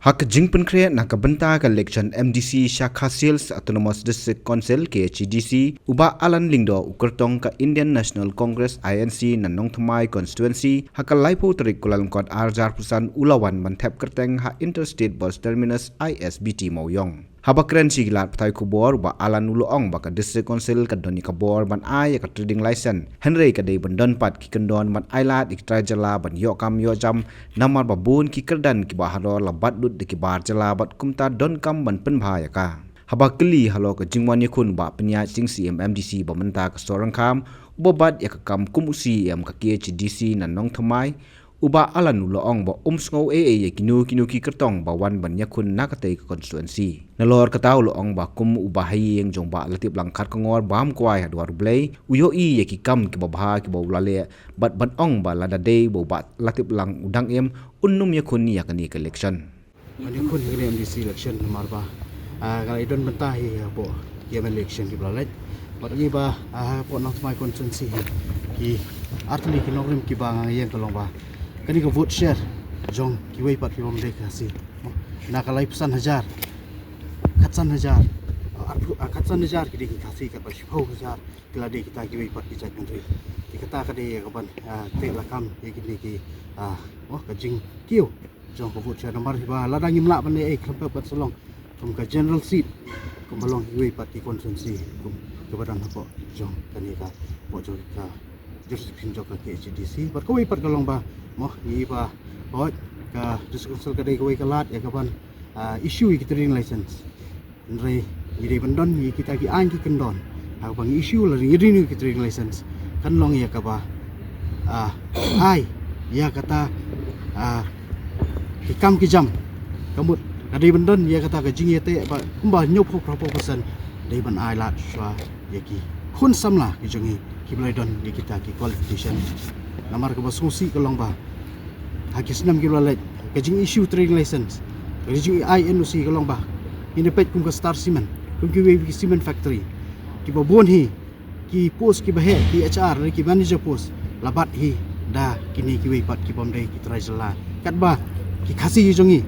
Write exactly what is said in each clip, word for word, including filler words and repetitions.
Ha ka jingpynkhreh na ka bynta ka election M D C sha Khasi Hills Autonomous District Council, K H A D C, u Bah Alan Lyngdoh, u kyrtong ka Indian National Congress, I N C, na Nongthymmai constituency, ha ka laiphew tarik Kyllalyngkot arhajar arphew san, u la wan ban thep kyrteng ha Interstate Bus Terminus, I S B T, Mawïong. Haba kren sha ki lad pathai khubor, u Bah Alan u la ong ba ka District Council ka don ïa ka bor ban ai ïa ka trading license, hynrei ka dei ban don pat ki kyndon ban ai lad ïa ki trai jylla ban ïoh kam ïoh jam, namar ba bun ki kyrdan kiba halor la bat lut da ki bar jylla bad kumta donkam ban pynbha ïa ka. Haba kylli halor ka jingwan ïakhun u Bah Pynïaid Sing, C E M M D C ba mynta ka sor ryngkham, uba bat ïa ka kam kum u C E M ka K H A D C na Nongthymmai, u Bah Alan u la ong ba um sngew ei ei ïa kino kino ki kyrtong ba wan ban ïakhun na katei ka constituency. Nalor kata u la ong ba kum u bahaïing jong u Bah Latiplang Kharkongor bam kwai ha dwar U Blei, u ïohi ïa ki kam kiba bha kiba u la leh, bad ban ong ba lada dei ba u Bah Latiplang u dang im, un ym ïakhun ïa kane ka election. Ban ïakhun ïa kane M D C election namar ba, ah, ka la ïadon bynta hi hapoh ki M L A election kiba la leit. Bad ngi ba, ah, hapoh Nongthymmai constituency hi, ki artylli ki nongrim kiba nga ïeng ka long ba kane ka vote share jong kiwei pat ki bym dei ki Khasi, na ka laiphew san hajar, khatsan hajar, ah, arphew, ah, khatsan hajar ki dei ki Khasi, katba shiphew hajar ki la dei kita kiwei pat ki jaitbynriew. Te kata ka dei ïa kaban, ah, teh lakam ïa kine ki, ah, oh, ka jingkiew jong ka vote share namar hi ba lada ngim lah ban leh ei khlem pep ban sa long kum ka general seat, kumba long kiwei pat ki constituency kum kaba don hapoh jong kane ka, hapoh jong ka jurisdiction jong ka K H A D C. Bad kawei pat ka long ba, mo, ngi ba, hooid, ka District Council ka dei kawei ka lad ïa kaban, ah, issue ïa ki trading license. Hynrei ngi dei ban don ïa kita ki aiñ ki kyndon ha kaba ngi issue lane ngi renew ki trading license, kan long ïa kaba, ah, ai ïa kata, ah, ki kam ki jam. Ka mut ka dei ban don ïa kata ka jingïateh ba kumba hynñiewphew phra phew percent dei ban ai lad shuwa ïa ki khun samla ki jong ngi kiba la don ïa kita ki qualification. Namar kaba sngewsih ka long ba ha ki snem kiba la leit, ka jing issue trading license, ka jing ai N O C ka long ba ngin ïa peit kum ka Star Cement, kum kiwei ki cement factory, kiba bun hi ki post kiba heh, ki H R lane ki manager post la bat hi da kine kiwei pat ki bym dei ki trai jylla. Katba ki Khasi jong ngi,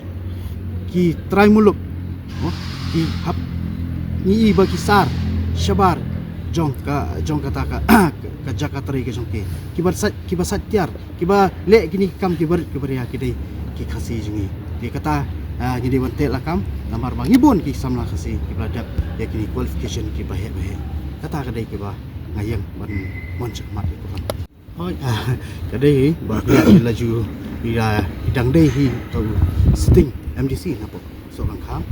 ki trai muluk, mo, ki hap, ngi i ba ki sar shabar jong ka, jong kata ka, ka jaka trei ka jong ki, kiba sait, kiba sait tiar, kiba leh kine ki kam kiba rit kiba ria ki dei ki Khasi jong ngi. Te kata, ah, ngi dei ban teh lakam namar ba ngi bun ki samla Khasi kiba la dep ïa kine qualification kiba heh ba heh. Kata ka dei kiba nga ïeng ban mon shakhmat ïa ka ban. Hooid, ah, ka dei hi ba ngi la ju, ngi la, ngi dang dei hi to sitting M D C na pok so lang kham.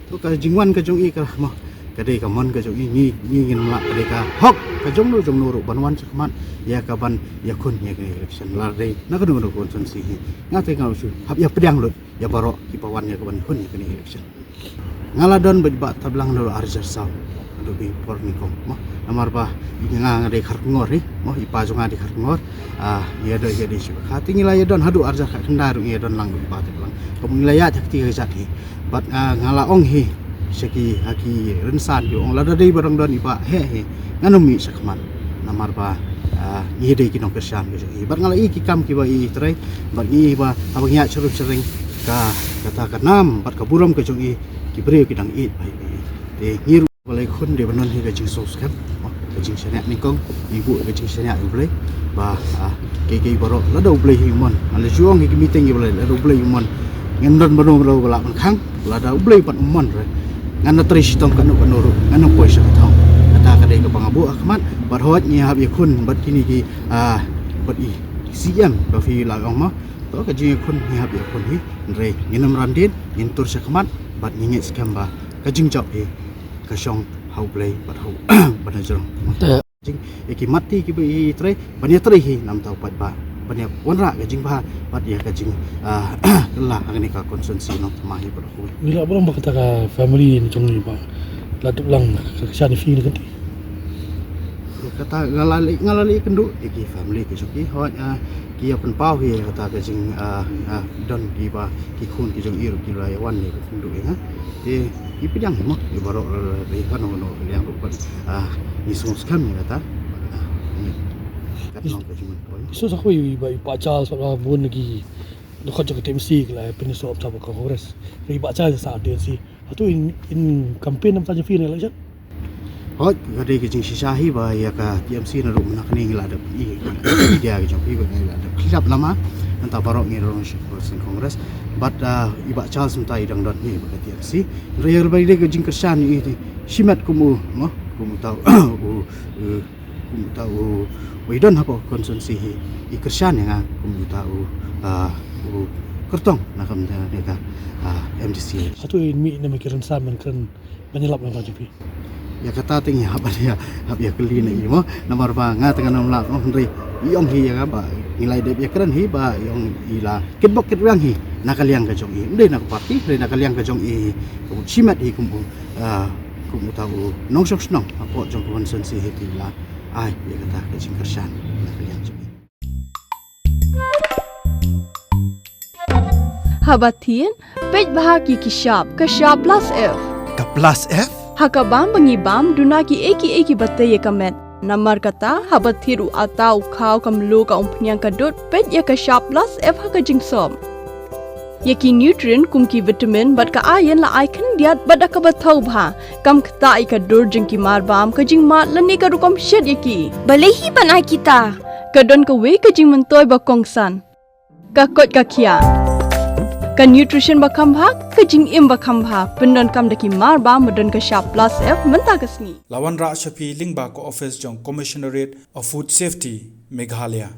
To ka jingwan ka jong i ka mo, ka dei ka mon ka jong i, ngi, ngi ngin mlak, ka dei ka hok ka jong no jong no ruh ban wan shakhmat ïa kaban ïakhun ïa ka election, lada dei na kano kano ka constituency hi. Nga te nga shu hap ïa pdiang lut ïa baroh kiba wan ïa kaban ïakhun ïa kane election. Nga la don bad i Bah Latiplang naduh arhajar saw haduh ba i por nyngkong, mo. Namar ba nga, nga dei Kharkongor hi, mo, i pa jong nga dei Kharkongor. Ah, ngi ïa don, ïa dei shu ba kha. Te ngi la ïa don haduh arhajar khatkhyndai ruh ngi ïa don lang bad i Bah Latiplang. Kum ngi la ïaid ha kti ka jait hi. Bad, ah, nga la ong hi sha ki, ha ki rynsan ki ong lada dei ba dang don i Bah heh hi, ngan ym mih shakhmat. Namar ba, ah, ngi dei ki nongkyrshan ka jong i. Bad nga la i ki kam kiba i trei, bad ngi ba haba ngi ïaid sharum sharing, ka, kata ka nam bad ka burom ka jong i, ki briew ki dang ïeit bha ïa i. Te ngi ruh ba la ïakhun dei ban don hi ka jingsngewskhem, ka jingshaniah nyngkong, ngi buh ka jingshaniah ïa U Blei ba, ah, kiei kiei baroh lada U Blei hi u mon. Nga la ju ong ha ki meeting kiba la leit, lada U Blei u mon, ngin don bad no bad no ba lah ban khang. Lada U Blei pat um mon re, ngan da trei shitom katno katno ruh, ngan ym poi sha ka thong. Kata ka dei kaba nga buh ha khmat. Bad hooid ngi hap ïakhun bad kine ki, ah, bad i C E M ba phi la ong, mo. To ka jingïakhun ngi hap ïakhun hi, hynrei ngin ym ran dien, ngin tur sha khmat bad ngi ngeit skhem ba ka jingjop hi ka shong ha U Blei bad ha u ba na jrong. Te jing, ïa ki mat ti kiba i trei, ban ïa trei hi namar u paidbah, ban ïa wanrah ka jingbha bad ïa ka jing, ah, kylla ha kane ka constituency Nongthymmai hi baroh kawei. Ngi la burom ba kata ka family jong i Bah Latiplang ka kyrshan ïa phi ne kynti. Kata nga la leh, nga la leh kynduh ïa ki family ki jong ki, hooid, ah, ki ïa pynpaw hi kata ka jing, ah, ah, don kiba ki khun ki jong i ruh ki la ïa wan ïa ka kynduh ïa nga. Te ngi pdiang hi mo, ïa baroh, eh, ïa kano kano ka liang ruh ban, ah, ngi sngewskhem ïa kata. Ah, ngi kat long ka jingmyntoi. Ngi sngewsih ïa i Bah, i Bah Charles, bad bun ki Dkhot jong ka T M C ka la pynïasoh bad ka Congress. Hynrei i Bah Charles sa T M C. Hato in, in campaign namar jong phi ïa ka election? Hooid, ka dei ka jingshisha hi ba ïa ka T M C naduh mynta kane ngi la dep i, media ka jong phi ba ngi la dep khlieh lama. Nangta baroh ngi rung sha Congress. Bad, ah, i Bah Charles mynta i dang don hi bad ka T M C. Hynrei ïa kaba dei ka jingkyrshan i, i shimet kum u, mo, kum uta u, u, kum uta u, u i don hapoh constituency hi, i kyrshan ïa nga kum uta u, ah, u kyrtong na ka, na ka, ah, M D C. Hato in mih na ma ki rynsan ban kren, ban ïalap na ka B J P? Ïa kata te ngi hap ban ïa, hap ïa kylli na i mo. Namar ba nga te ngan ym lah mo, hynrei i ong hi ïa nga ba ngi la dep ïa kren hi ba i ong i la kitbok kitrwiang hi na ka liang ka jong i. Ym dei na ka party, hynrei na ka liang ka jong i, ka mut shimet hi kum u, ah, kum uta u nongshong shnong hapoh jong ka constituency hi, te i la ai ïa kata ka jingkyrshan na ka liang jong i. Haba thied, peit bha ïa ki shap, ka shap plus F. Ka plus F? Ha ka bam ba ngi bam, duna kiei kiei kiba tei ïa ka met. Namar kata, haba thied u atta, u khaw, ka mluh, ka umphniang, ka dud, peit ïa ka shap plus F ha ka jingsop. Ïa ki nutrient kum ki vitamin bad ka iron la ai khyndiat bad da kaba thaw bha. Kam ktah ïa ka dur jong ki marbam, ka jingmad lane ka rukom shet ïa ki. Balei hi ban ai kita? Ka don kawei ka jingmyntoi ba kongsan. Ka koit ka khiah. Ka nutrition ba kham bha, ka jingim ba kham bha. Pyndonkam da ki marbam ba don ka shap plus F mynta ka sngi. La wanrah sha phi lyngba ka office jong Commissionerate of Food Safety, Meghalaya.